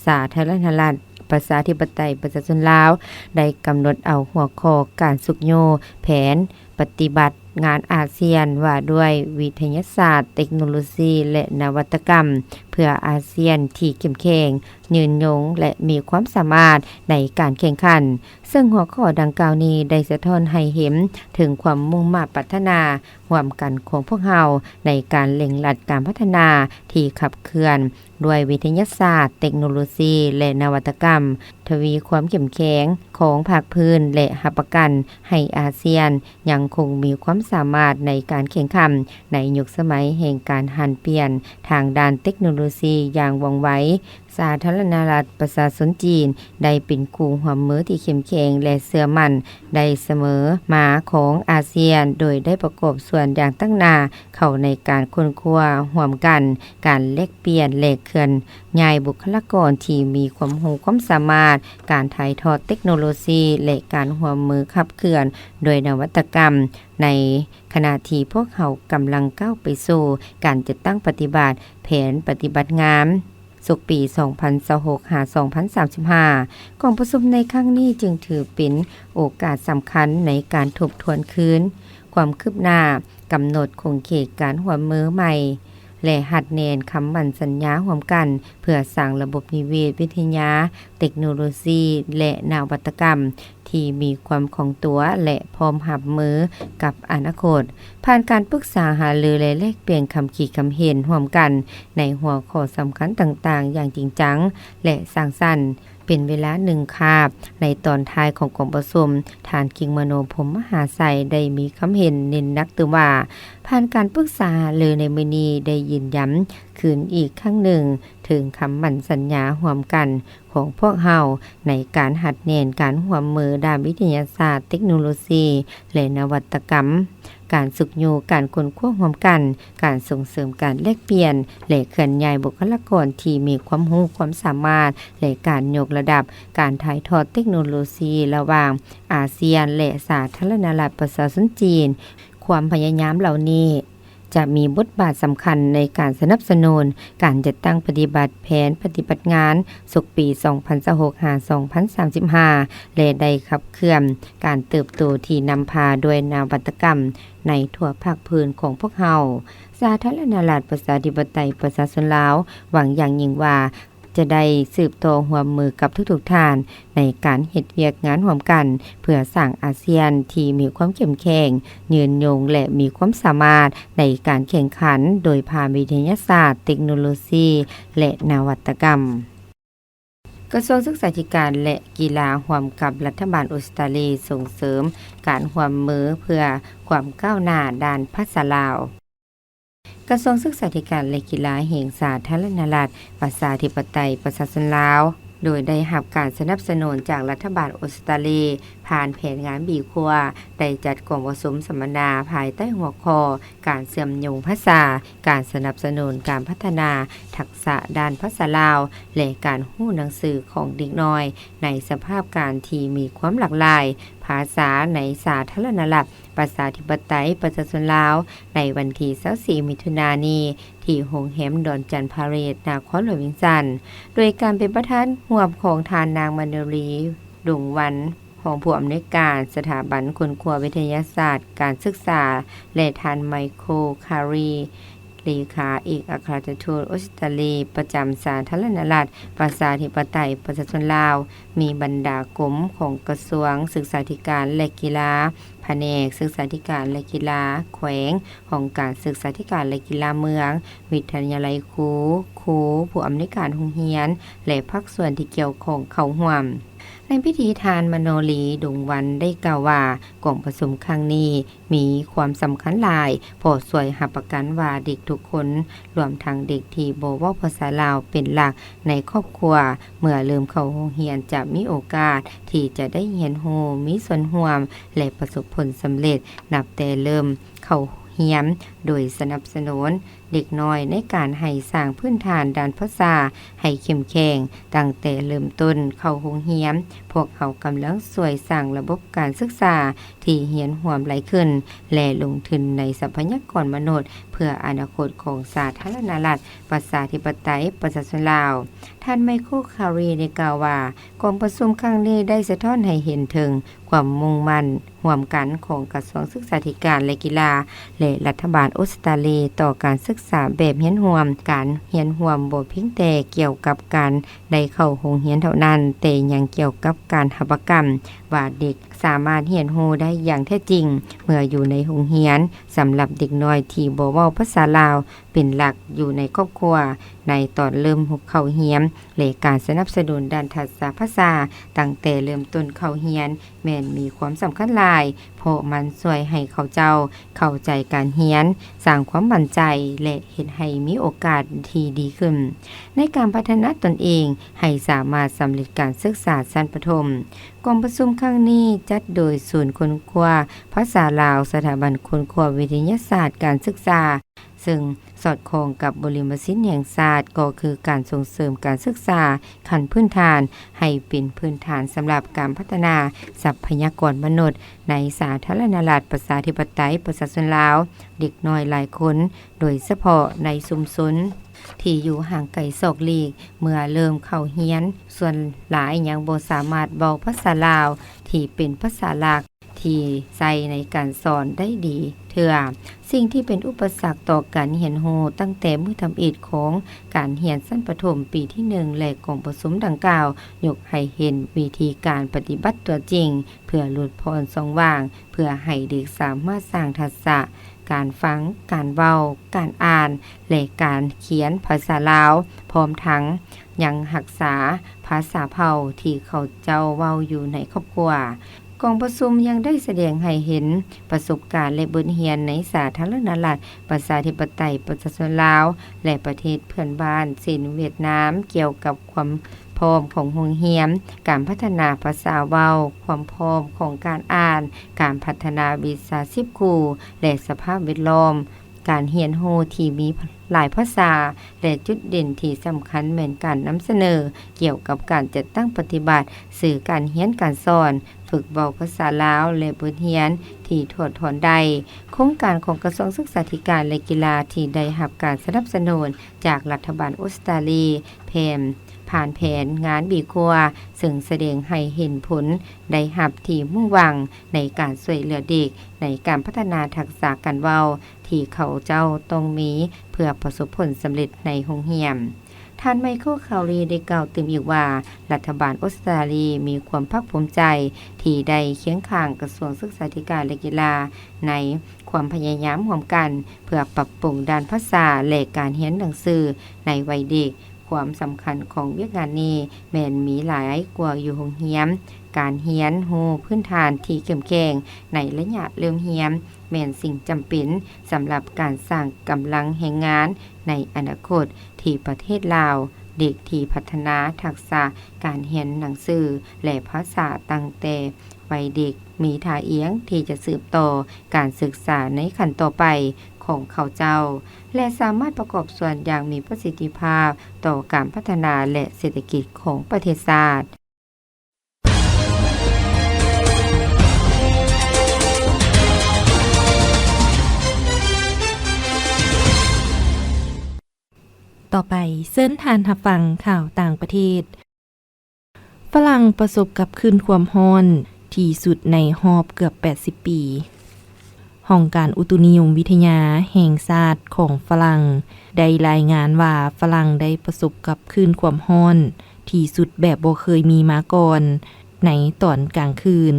ສາທາລະນະລັດ ປະຊາທິປະໄຕ ປະຊາຊົນລາວ ໄດ້ກຳນົດເອົາຫົວຂໍ້ການຊຸກຍູ້ແຜນປະຕິບັດງານອາຊຽນ ວ່າດ້ວຍວິທະຍາສາດ, ເຕັກໂນໂລຊີ ແລະ ນະວັດຕະກຳ ເພື່ອອາຊຽນທີ່ເຂັ້ມແຂງ, ຍືນຍົງ ແລະ ມີຄວາມສາມາດໃນການແຂ່ງຂັນ, ເຊິ່ງຫົວຂໍ້ດັ່ງກ່າວນີ້ໄດ້ສະທ້ອນໃຫ້ເຫັນເຖິງຄວາມມຸ່ງມາດປາດຖະໜາຮ່ວມກັນຂອງພວກເຮົາ ໃນການເລັ່ງລັດການພັດທະນາທີ່ຂັບເຄື່ອນ ດ້ວຍວິທະຍາສາດ, ເຕັກໂນໂລຊີ ແລະ ນະວັດຕະກຳ, ທະວີຄວາມເຂັ້ມແຂງຂອງພາກພື້ນ ແລະ ຮັບປະກັນໃຫ້ອາຊຽນຍັງຄົງມີຄວາມສາມາດໃນການແຂ່ງຂັນໃນຍຸກສະໄໝແຫ່ງການຫັນປ່ຽນທາງດ້ານເຕັກໂນໂລຊີຢ່າງວ່ອງໄວ. ສາທາລະນະລັດປະຊາຊົນຈີນໄດ້ເປັນຄູ່ຮ່ວມມືທີ່ເຂັ້ມແຂງ ແລະ ເຊື່ອໝັ້ນໄດ້ສະເໝີມາຂອງອາຊຽນ, ໂດຍໄດ້ປະກອບສ່ວນຢ່າງຕັ້ງໜ້າ ເຂົ້າໃນການຄົ້ນຄວ້າຮ່ວມກັນ, ການແລກປ່ຽນ ແລະ ເຄື່ອນຍ້າຍບຸກຄະລາກອນທີ່ມີຄວາມຮູ້ຄວາມສາມາດ, ການຖ່າຍທອດເຕັກໂນໂລຊີ ແລະ ການຮ່ວມມືຂັບເຄື່ອນດ້ວຍນະວັດຕະກຳ, ໃນຂະນະທີ່ພວກເຮົາກຳລັງກ້າວໄປສູ່ການຈັດຕັ້ງປະຕິບັດແຜນປະຕິບັດງານ ສົກປີສອງພັນຊາວຫົກ ຫາ ສອງພັນສາມສິບຫ້າ. ກອງປະຊຸມໃນຄັ້ງນີ້ຈຶ່ງຖືເປັນໂອກາດສຳຄັນໃນການທົບທວນຄືນຄວາມຄືບໜ້າ, ກຳນົດຂົງເຂດການຮ່ວມມືໃໝ່ ແລະ ຮັດແໜ້ນຄຳໝັ້ນສັນຍາຮ່ວມກັນ ເພື່ອສ້າງລະບົບນິເວດວິທະຍາ, ເຕັກໂນໂລຊີ ແລະ ນະວັດຕະກຳ ທີ່ມີຄວາມຄ່ອງຕົວ ແລະ ພ້ອມຮັບມືກັບອະນາຄົດ. ຜ່ານການປຶກສາຫາລື ແລະ ແລກປ່ຽນຄຳຄິດຄຳເຫັນຮ່ວມກັນໃນຫົວຂໍ້ສຳຄັນຕ່າງໆຢ່າງຈິງຈັງ ແລະ ສ້າງສັນ ເປັນເວລາໜຶ່ງຄາບ, ໃນຕອນທ້າຍຂອງກອງປະຊຸມ, ທ່ານ ກິ່ງມະໂນ ພົມມະຫາໄຊ ໄດ້ມີຄຳເຫັນເນັ້ນໜັກຕື່ມວ່າ, ຜ່ານການປຶກສາຫາລືໃນມື້ນີ້ໄດ້ຢືນຢັນຄືນອີກຄັ້ງໜຶ່ງເຖິງຄຳໝັ້ນສັນຍາຮ່ວມກັນ ຂອງພວກເຮົາໃນການຮັດແໜ້ນການຮ່ວມມືດ້ານວິທະຍາສາດ, ເຕັກໂນໂລຊີ ແລະ ນະວັດຕະກຳ, ການຊຸກຍູ້ການຄົ້ນຄວ້າຮ່ວມກັນ, ການສົ່ງເສີມການແລກປ່ຽນ ແລະ ເຄື່ອນຍ້າຍບຸກຄະລາກອນທີ່ມີຄວາມຮູ້ຄວາມສາມາດ ແລະ ການຍົກລະດັບການຖ່າຍທອດເຕັກໂນໂລຊີລະຫວ່າງອາຊຽນ ແລະ ສາທາລະນະລັດປະຊາຊົນຈີນ. ຄວາມພະຍາຍາມເຫຼົ່ານີ້ ຈະມີບົດບາດສຳຄັນໃນການສະໜັບສະໜູນການຈັດຕັ້ງປະຕິບັດແຜນປະຕິບັດງານສົກປີສອງພັນຊາວຫົກ ຫາ ສອງພັນສາມສິບຫ້າ ແລະ ໄດ້ຂັບເຄື່ອນການເຕີບໂຕທີ່ນຳພາດ້ວຍນະວັດຕະກຳໃນທົ່ວພາກພື້ນຂອງພວກເຮົາ. ສາທາລະນະລັດປະຊາທິປະໄຕປະຊາຊົນລາວ ຫວັງຢ່າງຍິ່ງວ່າ ຈະໄດ້ສືບຕໍ່ຮ່ວມມືກັບທຸກໆທ່ານ ໃນການເຮັດວຽກງານຮ່ວມກັນ ເພື່ອສ້າງອາຊຽນທີ່ມີຄວາມເຂັ້ມແຂງ, ຍືນຍົງ ແລະ ມີຄວາມສາມາດໃນການແຂ່ງຂັນໂດຍຜ່ານວິທະຍາສາດ, ເຕັກໂນໂລຊີ ແລະ ນະວັດຕະກຳ. ກະຊວງສຶກສາທິການ ແລະ ກິລາ ຮ່ວມກັບລັດຖະບານອົດສະຕາລີ ສົ່ງເສີມການຮ່ວມມືເພື່ອຄວາມກ້າວໜ້າດ້ານພາສາລາວ. ກະຊວງສຶກສາທິການ ແລະ ກິລາແຫ່ງສາທາລະນະລັດ ປະຊາທິປະໄຕ ປະຊາຊົນລາວ ໂດຍໄດ້ຮັບການສະໜັບສະໜູນຈາກລັດຖະບານອົດສະຕາລີ ຜ່ານແຜນງານບີຄວາ ໄດ້ຈັດກອງປະຊຸມສຳມະນາພາຍໃຕ້ຫົວຂໍ້ ການເຊື່ອມໂຍງພາສາ, ການສະໜັບສະໜູນການພັດທະນາທັກສະດ້ານພາສາລາວ ແລະ ການຮູ້ໜັງສືຂອງເດັກນ້ອຍ ໃນສະພາບການທີ່ມີຄວາມຫຼາກຫຼາຍພາສາໃນສາທາລະນະລັດ ປະຊາທິປະໄຕ ປະຊາຊົນລາວ ໃນວັນທີຊາວສີ່ ມິຖຸນານີ້ ທີ່ໂຮງແຮມດອນຈັນພາເລດ ນະຄອນຫຼວງວຽງຈັນ ໂດຍການເປັນປະທານຮ່ວມຂອງທ່ານນາງມະໂນລີ ດົງວັນ ຮອງຜູ້ອຳນວຍການສະຖາບັນຄົ້ນຄວ້າວິທະຍາສາດການສຶກສາ ແລະ ທ່ານໄມໂຄ ຄາຣີ ເລຂາເອກອັກຄະລັດຖະທູດອົດສະຕາລີປະຈຳສາທາລະນະລັດ ປະຊາທິປະໄຕ ປະຊາຊົນລາວ, ມີບັນດາກົມຂອງກະຊວງສຶກສາທິການ ແລະ ກິລາ, ພະແນກສຶກສາທິການ ແລະ ກິລາແຂວງ, ຫ້ອງການສຶກສາທິການ ແລະ ກິລາເມືອງ, ວິທະຍາໄລຄູ, ຄູ, ຜູ້ອຳນວຍການໂຮງຮຽນ ແລະ ພາກສ່ວນທີ່ກ່ຽວຂ້ອງເຂົ້າຮ່ວມ. ໃນພິທີ ທ່ານມະໂນລີ ດົງວັນ ໄດ້ກ່າວວ່າ ກອງປະຊຸມຄັ້ງນີ້ມີຄວາມສຳຄັນຫຼາຍ ເພາະຊ່ວຍຮັບປະກັນວ່າເດັກທຸກຄົນ ລວມທັງເດັກທີ່ບໍ່ເວົ້າພາສາລາວເປັນຫຼັກໃນຄອບຄົວ ເມື່ອເລີ່ມເຂົ້າໂຮງຮຽນຈະມີໂອກາດທີ່ຈະໄດ້ຮຽນຮູ້, ມີສ່ວນຮ່ວມ ແລະ ປະສົບຜົນສຳເລັດ ນັບແຕ່ເລີ່ມເຂົ້າຮຽນ ໂດຍສະໜັບສະໜູນ ເດັກນ້ອຍໃນການໃຫ້ສ້າງພື້ນຖານດ້ານພາສາໃຫ້ເຂັ້ມແຂງ. ຕັ້ງແຕ່ເລີ່ມຕົ້ນເຂົ້າໂຮງຮຽນ, ພວກເຮົາກຳລັງຊ່ວຍສ້າງລະບົບການສຶກສາທີ່ຮຽນຮ່ວມຫຼາຍຂຶ້ນ ແລະ ລົງທຶນໃນຊັບພະຍາກອນມະນຸດ ເພື່ອອະນາຄົດຂອງສາທາລະນະລັດ ປະຊາທິປະໄຕ ປະຊາຊົນລາວ. ທ່ານ ໄມໂຄ ຄາຣີ ໄດ້ກ່າວວ່າ ກອງປະຊຸມຄັ້ງນີ້ໄດ້ສະທ້ອນໃຫ້ເຫັນເຖິງຄວາມມຸ່ງໝັ້ນຮ່ວມກັນຂອງກະຊວງສຶກສາທິການ ແລະ ກິລາ ແລະ ລັດຖະບານອົດສະຕາລີ ຕໍ່ການສຶກສາແບບຮຽນຮ່ວມ. ການຮຽນຮ່ວມບໍ່ພຽງແຕ່ກ່ຽວກັບການໄດ້ເຂົ້າໂຮງຮຽນເທົ່ານັ້ນ, ແຕ່ຍັງກ່ຽວກັບການຮັບປະກັນວ່າເດັກສາມາດຮຽນຮູ້ໄດ້ຢ່າງແທ້ຈິງເມື່ອຢູ່ໃນໂຮງຮຽນ. ສຳລັບເດັກນ້ອຍທີ່ບໍ່ເວົ້າພາສາລາວເປັນຫຼັກຢູ່ໃນຄອບຄົວ, ໃນຕອນເລີ່ມເຂົ້າຮຽນ ແລະ ການສະໜັບສະໜູນດ້ານທັກສະພາສາຕັ້ງແຕ່ເລີ່ມຕົ້ນເຂົ້າຮຽນ ແມ່ນມີຄວາມສຳຄັນຫຼາຍ, ເພາະມັນຊ່ວຍໃຫ້ເຂົາເຈົ້າເຂົ້າໃຈການຮຽນ, ສ້າງຄວາມໝັ້ນໃຈ ແລະ ເຮັດໃຫ້ມີໂອກາດທີ່ດີຂຶ້ນໃນການພັດທະນາຕົນເອງໃຫ້ສາມາດສຳເລັດການສຶກສາຊັ້ນປະຖົມ. ກອງປະຊຸມຄັ້ງນີ້ຈັດໂດຍສູນຄົ້ນຄວ້າພາສາລາວ ສະຖາບັນຄົ້ນຄວ້າວິທະຍາສາດການສຶກສາ, ເຊິ່ງສອດຄ່ອງກັບບົດລິຂະສິດແຫ່ງຊາດ ກໍຄືການສົ່ງເສີມການສຶກສາຂັ້ນພື້ນຖານໃຫ້ເປັນພື້ນຖານສຳລັບການພັດທະນາຊັບພະຍາກອນມະນຸດໃນສາທາລະນະລັດ ປະຊາທິປະໄຕ ປະຊາຊົນລາວ. ເດັກນ້ອຍຫຼາຍຄົນ ໂດຍສະເພາະໃນຊຸມຊົນທີ່ຢູ່ຫ່າງໄກສອກຫຼີກ ເມື່ອເລີ່ມເຂົ້າຮຽນ ສ່ວນຫຼາຍຍັງບໍ່ສາມາດເວົ້າພາສາລາວທີ່ເປັນພາສາຫຼັກ ທີ່ໃຊ້ໃນການສອນໄດ້ດີເທື່ອ. ສິ່ງທີ່ເປັນອຸປະສັກຕໍ່ການຮຽນຮູ້ຕັ້ງແຕ່ມື້ທຳອິດຂອງການຮຽນຊັ້ນປະຖົມປີທີໜຶ່ງ ແລະ ກອງປະຊຸມດັ່ງກ່າວ ຍົກໃຫ້ເຫັນວິທີການປະຕິບັດຕົວຈິງ ເພື່ອຫຼຸດຜ່ອນຊ່ອງວ່າງ ເພື່ອໃຫ້ເດັກສາມາດສ້າງທັກສະການຟັງ, ການເວົ້າ, ການອ່ານ ແລະ ການຂຽນພາສາລາວ, ພ້ອມທັງຍັງຮັກສາພາສາເຜົ່າທີ່ເຂົາເຈົ້າເວົ້າຢູ່ໃນຄອບຄົວ. ກອງປະຊຸມຍັງໄດ້ສະແດງໃຫ້ເຫັນປະສົບການ ແລະ ບົດຮຽນໃນສາທາລະນະລັດ ປະຊາທິປະໄຕ ປະຊາຊົນລາວ ແລະ ປະເທດເພື່ອນບ້ານ ເຊັ່ນ ຫວຽດນາມ ກ່ຽວກັບຄວາມພ້ອມຂອງໂຮງຮຽນ, ການພັດທະນາພາສາເວົ້າ, ຄວາມພ້ອມຂອງການອ່ານ, ການພັດທະນາວິຊາຊີບຄູ ແລະ ສະພາບແວດລ້ອມ. ການຮຽນຮູ້ທີ່ມີຫຼາຍພາສາ ແລະ ຈຸດເດັ່ນທີ່ສຳຄັນແມ່ນການນຳສະເໜີກ່ຽວກັບການຈັດຕັ້ງປະຕິບັດສື່ການຮຽນການສອນ, ຝຶກເວົ້າພາສາລາວ ແລະ ບົດຮຽນທີ່ຖອດຖອນໄດ້. ໂຄງການຂອງກະຊວງສຶກສາທິການ ແລະ ກິລາທີ່ໄດ້ຮັບການສະໜັບສະໜູນຈາກລັດຖະບານອົດສະຕາລີ ແຜ່ນ ຜ່ານແຜນງານບີກົວ ເຊິ່ງສະແດງໃຫ້ເຫັນຜົນໄດ້ຮັບທີ່ມຸ່ງຫວັງໃນການຊ່ວຍເຫຼືອເດັກ ໃນການພັດທະນາທັກສະການເວົ້າ ທີ່ເຂົາເຈົ້າຕ້ອງມີເພື່ອປະສົບຜົນສຳເລັດໃນໂຮງຮຽນ. ທ່ານ ໄມໂຄ ຄາວລີ ໄດ້ກ່າວຕື່ມອີກວ່າ ລັດຖະບານອົດສະຕາລີມີຄວາມພາກພູມໃຈທີ່ໄດ້ຄຽງຂ້າງກະຊວງສຶກສາທິການ ແລະ ກິລາ ໃນຄວາມພະຍາຍາມຮ່ວມກັນເພື່ອປັບປຸງດ້ານພາສາ ແລະ ການຮຽນໜັງສືໃນໄວເດັກ. ຄວາມສຳຄັນຂອງວຽກງານນີ້ແມ່ນມີຫຼາຍກວ່າຢູ່ໂຮງຮຽນ. ການຮຽນຮູ້ພື້ນຖານທີ່ເຂັ້ມແຂງໃນໄລຍະເລີ່ມຮຽນ ແມ່ນສິ່ງຈຳເປັນສຳລັບການສ້າງກຳລັງແຮງງານໃນອະນາຄົດທີ່ປະເທດລາວ. ເດັກທີ່ພັດທະນາທັກສະການຮຽນໜັງສື ແລະ ພາສາຕັ້ງແຕ່ໄວເດັກ ມີທ່າອ່ຽງທີ່ຈະສືບຕໍ່ການສຶກສາໃນຂັ້ນຕໍ່ໄປຂອງເຂົາເຈົ້າ ແລະ ສາມາດປະກອບສ່ວນຢ່າງມີປະສິດທິພາບຕໍ່ການພັດທະນາ ແລະ ເສດຖະກິດຂອງປະເທດຊາດ. ຕໍ່ໄປ, ເຊີນທ່ານຮັບຟັງຂ່າວຕ່າງປະເທດ. ຝຣັ່ງປະສົບກັບຄື້ນຄວາມຮ້ອນທີ່ສຸດໃນຮອບເກືອບແປດສິບປີ. ຫ້ອງການອຸຕຸນິຍົມວິທະຍາແຫ່ງຊາດຂອງຝຣັ່ງໄດ້ລາຍງານວ່າ ຝຣັ່ງໄດ້ປະສົບກັບຄື້ນຄວາມຮ້ອນທີ່ສຸດແບບບໍ່ເຄີຍມີມາກ່ອນ ໃນຕອນກາງຄືນ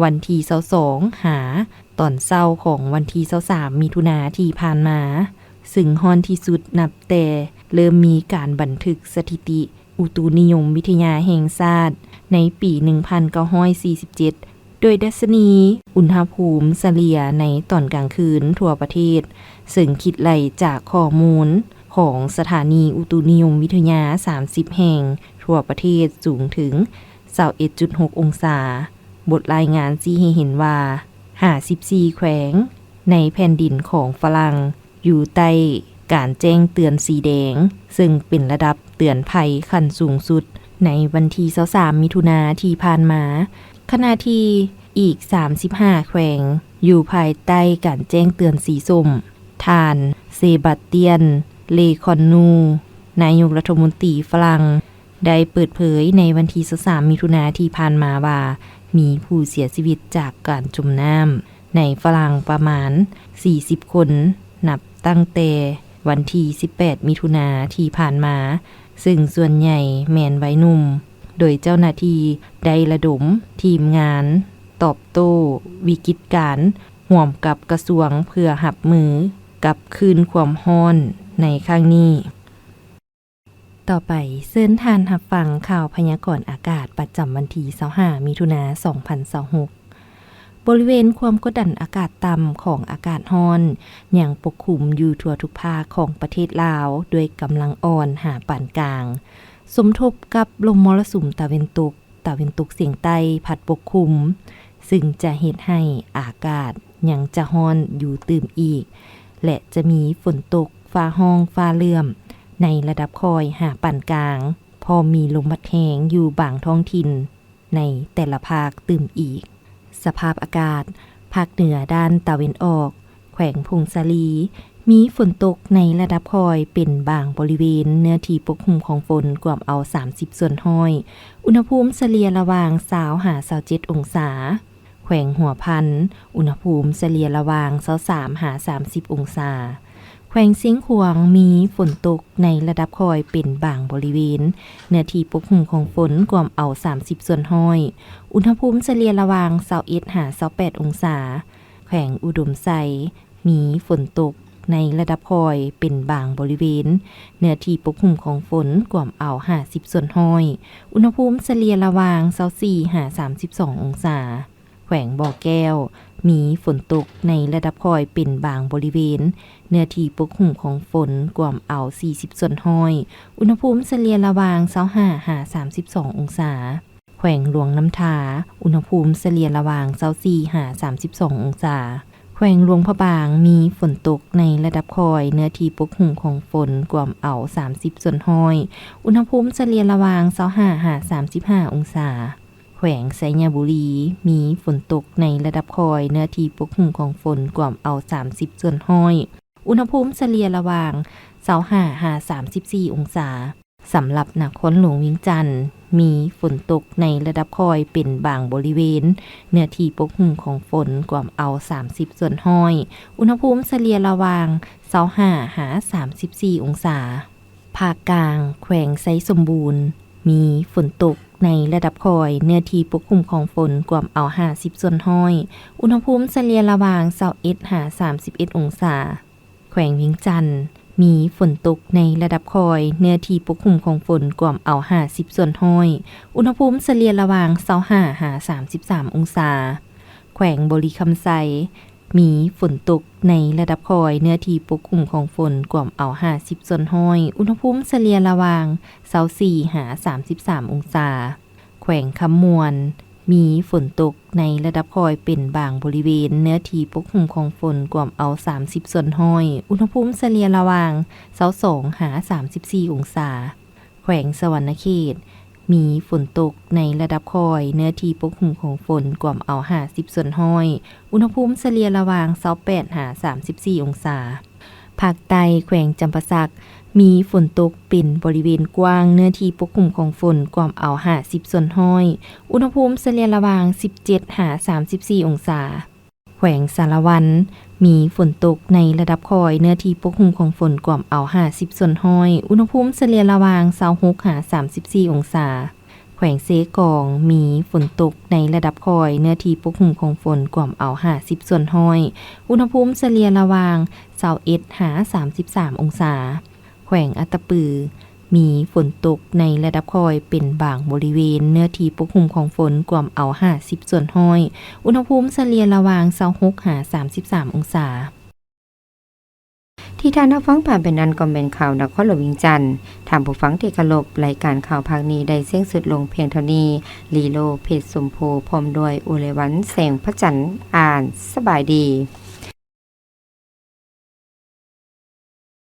ວັນທີຊາວສອງ ຫາຕອນເຊົ້າຂອງວັນທີຊາວສາມ ມິຖຸນາທີ່ຜ່ານມາ, ເຊິ່ງຮ້ອນທີ່ສຸດນັບແຕ່ເລີ່ມມີການບັນທຶກສະຖິຕິ ອຸຕຸນິຍົມວິທະຍາແຫ່ງຊາດໃນປີໜຶ່ງພັນເກົ້າຮ້ອຍສີ່ສິບເຈັດ, ໂດຍດັດຊະນີອຸນຫະພູມສະເລ່ຍໃນຕອນກາງຄືນທົ່ວປະເທດ, ເຊິ່ງຄິດໄລ່ຈາກຂໍ້ມູນຂອງສະຖານີອຸຕຸນິຍົມວິທະຍາສາມສິບແຫ່ງທົ່ວປະເທດ ສູງເຖິງຊາວເອັດຈຸດຫົກອົງສາ. ບົດລາຍງານຊີ້ໃຫ້ເຫັນວ່າ ຫ້າສິບສີ່ແຂວງໃນແຜ່ນດິນຂອງຝຣັ່ງ ຢູ່ໃຕ້ການແຈ້ງເຕືອນສີແດງ, ເຊິ່ງເປັນລະດັບເຕືອນໄພຂັ້ນສູງສຸດໃນວັນທີຊາວສາມ ມິຖຸນາທີ່ຜ່ານມາ, ຂະນະທີ່ອີກສາມສິບຫ້າແຂວງຢູ່ພາຍໃຕ້ການແຈ້ງເຕືອນສີສົ້ມ. ທ່ານ ເຊບາສຕຽນ ເລຄອນນູ ນາຍົກລັດຖະມົນຕີຝຣັ່ງ ໄດ້ເປີດເຜີຍໃນວັນທີຊາວສາມ ມິຖຸນາທີ່ຜ່ານມາວ່າ ມີຜູ້ເສຍຊີວິດຈາກການຈົມນ້ຳໃນຝຣັ່ງປະມານສີ່ສິບຄົນ ນັບຕັ້ງແຕ່ວັນທີສິບແປດ ມິຖຸນາທີ່ຜ່ານມາ, ເຊິ່ງສ່ວນໃຫຍ່ແມ່ນໄວໜຸ່ມ, ໂດຍເຈົ້າໜ້າທີ່ໄດ້ລະດົມທີມງານຕອບໂຕ້ວິກິດການຮ່ວມກັບກະຊວງ ເພື່ອຮັບມືກັບຄື້ນຄວາມຮ້ອນໃນຄັ້ງນີ້. ຕໍ່ໄປ, ເຊີນທ່ານຮັບຟັງຂ່າວພະຍາກອນອາກາດປະຈຳວັນທີຊາວຫ້າ ມິຖຸນາ ສອງພັນຊາວຫົກ. ບໍລິເວນຄວາມກົດດັນອາກາດຕ່ຳຂອງອາກາດຮ້ອນຍັງປົກຄຸມຢູ່ທົ່ວທຸກພາກຂອງປະເທດລາວ ດ້ວຍກຳລັງອ່ອນຫາປານກາງ, ສົມທົບກັບລົມມໍລະສຸມຕາເວັນຕົກ ຕາເວັນຕົກສຽງໃຕ້ພັດປົກຄຸມ, ຊຶ່ງຈະເຮັດໃຫ້ອາກາດຍັງຈະຮ້ອນຢູ່ຕື່ມອີກ ແລະ ຈະມີຝົນຕົກ ຟ້າຮ້ອງ ຟ້າເຫຼື້ອມ ໃນລະດັບຄ່ອຍຫາປານກາງ, ພ້ອມມີລົມພັດແຮງຢູ່ບາງທ້ອງຖິ່ນໃນແຕ່ລະພາກຕື່ມອີກ. ສະພາບອາກາດ, ພາກເໜືອດ້ານຕາເວັນອອກ, ແຂວງຜົ້ງສາລີ ມີຝົນຕົກໃນລະດັບຄ່ອຍເປັນບາງບໍລິເວນ, ເນື້ອທີ່ປົກຄຸມຂອງຝົນກວມເອົາສາມສິບສ່ວນຮ້ອຍ, ອຸນຫະພູມສະເລ່ຍລະຫວ່າງຊາວຫາຊາວເຈັດອົງສາ. ແຂວງຫົວພັນ, ອຸນຫະພູມສະເລ່ຍລະຫວ່າງຊາວສາມຫາສາມສິບອົງສາ. ແຂວງຊຽງຂວາງ ມີຝົນຕົກໃນລະດັບຄ່ອຍເປັນບາງບໍລິເວນ, ເນື້ອທີ່ປົກຄຸມຂອງຝົນກວມເອົາສາມສິບສ່ວນຮ້ອຍ, ອຸນຫະພູມສະເລ່ຍລະຫວ່າງຊາວເອັດຫາຊາວແປດອົງສາ. ແຂວງອຸດົມໄຊ ມີຝົນຕົກໃນລະດັບຄ່ອຍເປັນບາງບໍລິເວນ, ເນື້ອທີ່ປົກຄຸມຂອງຝົນກວມເອົາຫ້າສິບສ່ວນຮ້ອຍ, ອຸນຫະພູມສະເລ່ຍລະຫວ່າງຊາວສີ່ຫາສາມສິບສອງອົງສາ. ແຂວງບໍ່ແກ້ວ ມີຝົນຕົກໃນລະດັບຄ່ອຍເປັນບາງບໍລິເວນ, ເນື້ອທີ່ປົກຄຸມຂອງຝົນກວມເອົາສີ່ສິບສ່ວນຮ້ອຍ, ອຸນຫະພູມສະເລ່ຍລະຫວ່າງຊາວຫ້າຫາສາມສິບສອງອົງສາ. ແຂວງຫຼວງນ້ຳທາ ອຸນຫະພູມສະເລ່ຍລະຫວ່າງຊາວສີ່ຫາສາມສິບສອງອົງສາ. ແຂວງຫຼວງພະບາງ ມີຝົນຕົກໃນລະດັບຄ່ອຍ, ເນື້ອທີ່ປົກຄຸມຂອງຝົນກວມເອົາສາມສິບສ່ວນຮ້ອຍ, ອຸນຫະພູມສະເລ່ຍລະຫວ່າງຊາວຫ້າຫາສາມສິບຫ້າອົງສາ. ແຂວງໄຊຍະບູລີ ມີຝົນຕົກໃນລະດັບຄ່ອຍ, ເນື້ອທີ່ປົກຄຸມຂອງຝົນກວມເອົາສາມສິບສ່ວນຮ້ອຍ, ອຸນຫະພູມສະເລ່ຍລະຫວ່າງຊາວຫ້າຫາສາມສິບສີ່ອົງສາ. ສຳລັບນະຄອນຫຼວງວຽງຈັນ ມີຝົນຕົກໃນລະດັບຄ່ອຍເປັນບາງບໍລິເວນ, ເນື້ອທີ່ປົກຄຸມຂອງຝົນກວມເອົາສາມສິບສ່ວນຮ້ອຍ, ອຸນຫະພູມສະເລ່ຍລະຫວ່າງຊາວຫ້າຫາສາມສິບສີ່ອົງສາ. ພາກກາງ, ແຂວງໄຊສົມບູນ ມີຝົນຕົກໃນລະດັບຄ່ອຍ, ເນື້ອທີ່ປົກຄຸມຂອງຝົນກວມເອົາຫ້າສິບສ່ວນຮ້ອຍ, ອຸນຫະພູມສະເລ່ຍລະຫວ່າງຊາວເອັດຫາສາມສິບເອັດອົງສາ. ແຂວງວຽງຈັນ ມີຝົນຕົກໃນລະດັບຄ່ອຍ, ເນື້ອທີ່ປົກຄຸມຂອງຝົນກວມເອົາຫ້າສິບສ່ວນຮ້ອຍ, ອຸນຫະພູມສະເລ່ຍລະຫວ່າງຊາວຫ້າຫາສາມສິບສາມອົງສາ. ແຂວງບໍລິຄຳໄຊ ມີຝົນຕົກໃນລະດັບຄ່ອຍ, ເນື້ອທີ່ປົກຄຸມຂອງຝົນກວມເອົາຫ້າສິບສ່ວນຮ້ອຍ, ອຸນຫະພູມສະເລ່ຍລະຫວ່າງຊາວສີ່ຫາສາມສິບສາມອົງສາ. ແຂວງຄຳມ່ວນ ມີຝົນຕົກໃນລະດັບຄ່ອຍເປັນບາງບໍລິເວນ, ເນື້ອທີ່ປົກຄຸມຂອງຝົນກວມເອົາສາມສິບສ່ວນຮ້ອຍ, ອຸນຫະພູມສະເລ່ຍລະຫວ່າງຊາວສອງຫາສາມສິບສີ່ອົງສາ. ແຂວງສະຫວັນນະເຂດ ມີຝົນຕົກໃນລະດັບຄ່ອຍ, ເນື້ອທີ່ປົກຄຸມຂອງຝົນກວມເອົາຫ້າສິບສ່ວນຮ້ອຍ, ອຸນຫະພູມສະເລ່ຍລະຫວ່າງຊາວແປດຫາສາມສິບສີ່ອົງສາ. ພາກໃຕ້ ແຂວງຈຳປາສັກ ມີຝົນຕົກເປັນບໍລິເວນກວ້າງ, ເນື້ອທີ່ປົກຄຸມຂອງຝົນກວມເອົາຫ້າສິບສ່ວນຮ້ອຍ, ອຸນຫະພູມສະເລ່ຍລະຫວ່າງສິບເຈັດຫາສາມສິບສີ່ອົງສາ. ແຂວງສາລະວັນ ມີຝົນຕົກໃນລະດັບຄ່ອຍ, ເນື້ອທີ່ປົກຄຸມຂອງຝົນກວມເອົາຫ້າສິບສ່ວນຮ້ອຍ, ອຸນຫະພູມສະເລ່ຍລະຫວ່າງຊາວຫົກຫາສາມສິບສີ່ອົງສາ. ແຂວງເຊກອງ ມີຝົນຕົກໃນລະດັບຄ່ອຍ, ເນື້ອທີ່ປົກຄຸມຂອງຝົນກວມເອົາຫ້າສິບສ່ວນຮ້ອຍ, ອຸນຫະພູມສະເລ່ຍລະຫວ່າງຊາວເອັດຫາສາມສິບສາມອົງສາ. ແຂວງອັດຕະປື ມີຝົນຕົກໃນລະດັບຄ່ອຍເປັນບາງບໍລິເວນ, ເນື້ອທີ່ປົກຄຸມຂອງຝົນກວມເອົາຫ້າສິບສ່ວນຮ້ອຍ, ອຸນຫະພູມສະເລ່ຍລະຫວ່າງຊາວຫົກຫາສາມສິບສາມອົງສາ. ທີ່ທ່ານຮັບຟັງຜ່ານໄປນັ້ນກໍແມ່ນຂ່າວນະຄອນຫຼວງວຽງຈັນ. ທ່ານຜູ້ຟັງທີ່ເຄົາລົບ, ລາຍການຂ່າວພາກນີ້ໄດ້ສິ້ນສຸດລົງພຽງເທົ່ານີ້. ລີໂລ ເພັດສົມໂພ ພ້ອມດ້ວຍ ອຸໄລວັນ ແສງພະຈັນ ອ່ານ. ສະບາຍດີ.